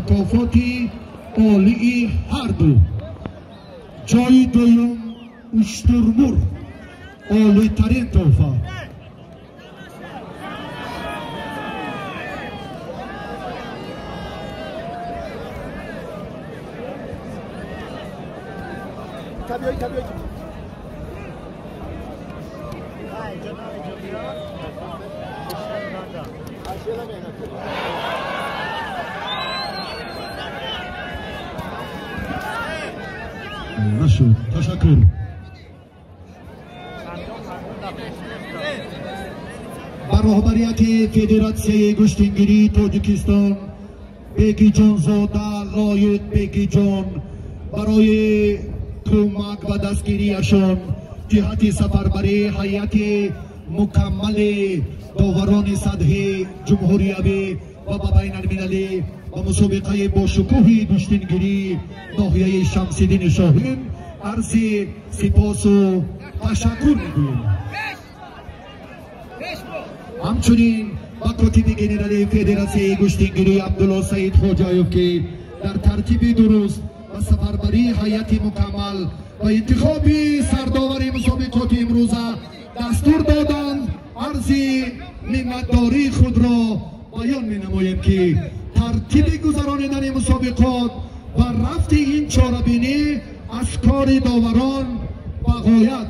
Мукофоти олии ҳарду ҷои дуюм уштурмурғ, олитарин тӯҳфа. Нашуд, ташаккур. Ба роҳбарияти Федератсияи гӯштингирии Тоҷикистон Бекиҷонзода Лоиқ Бекиҷон барои кӯмак ва дастгириашон ҷиҳати сафарбарии ҳайати мукаммали доварони сатҳи ҷумҳуриявӣ ва ба байналмилалӣ ва мусобиқаи бошукӯҳи гӯштингирии ноҳияи Шамсиддини Шоҳин арзи сипосу ташаккур мегӯем. Ҳамчунин ба котиби генералии Федератсияи гӯштингирӣ Абдулло Саид Хоҷаев, ки дар тартиби дуруст ва сафарбарии ҳайати мукаммал ва интихоби сардовари мусобиқоти имрӯза дастур доданд, арзи миннатдории худро баён менамоем, ки тартиби гузаронидани мусобиқот ва рафти ин чорабинӣ аз кори доварон ба ғоят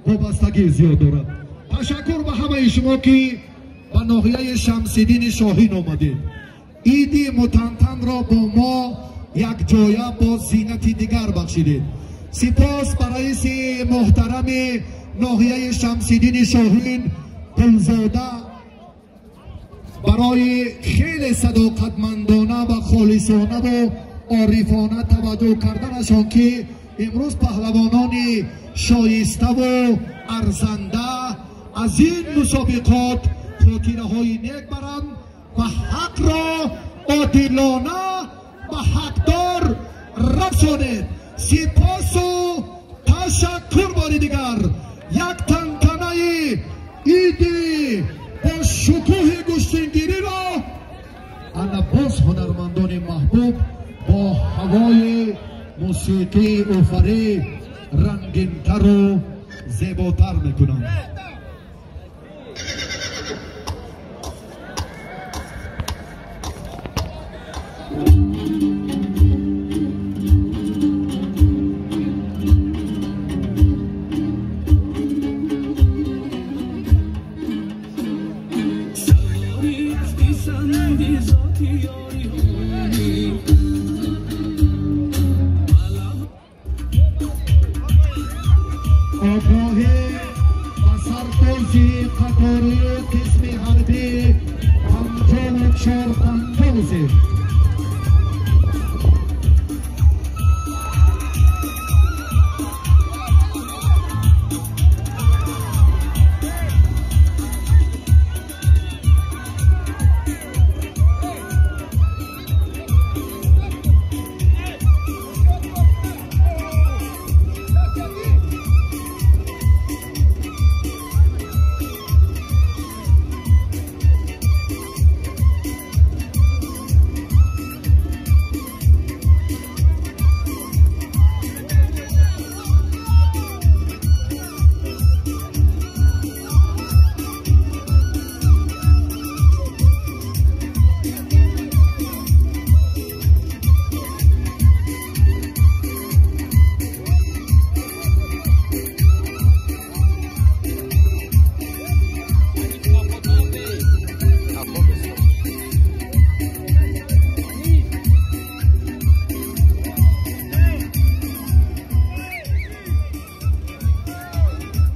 вобастагӣ зиёд дорад. Ташаккур ба ҳамаи шумо, ки ба ноҳияи Шамсиддини Шоҳин омадед. Иди мутантанро бо мо якҷоя бо зинати дигар бахшидед. Сипос ба раиси муҳтарами ноҳияи Шамсиддини Шоҳин Гулзода барои хеле садоқатмандона ва холисона ва орифона таваҷҷӯҳ карданашон, ки имрӯз паҳлавонони шоиставу арзанда аз ин мусобиқот хотираҳои нек баранд ва ҳақро одилона ба ҳақдор расонед. Сипосу ташаккур бори дигар. Як тантанаи иди бо шукӯҳи гӯштингириро ана боз ҳунармандони маҳбуб бо ҳавои мусиқии офарӣ рангинтару зеботар мекунанд. آگاهی و سربازی قطاری قسم حربی 5453.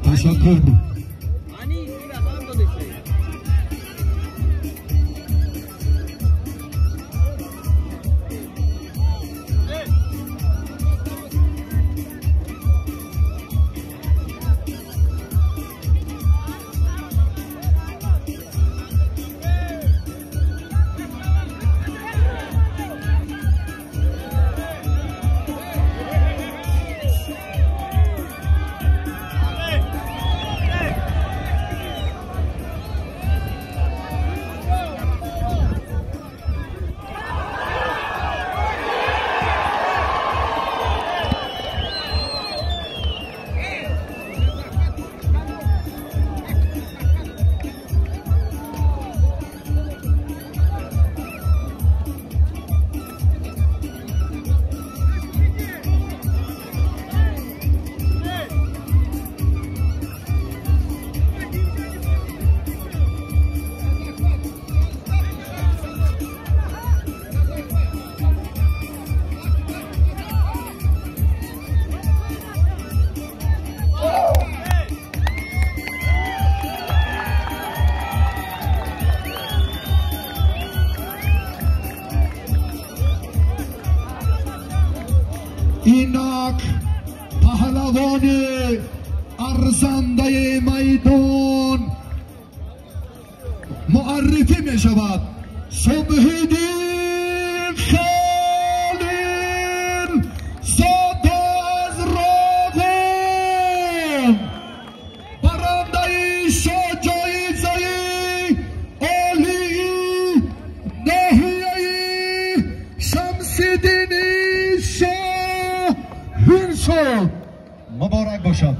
تشکر. Инак паҳлавони арзандаи майдон муаррифӣ мешавад. Субҳиддин Халилзода аз Роғун, барандаи ҷоизаи олии ноҳияи Шамсиддини Шоҳин шуд. Муборак бошад.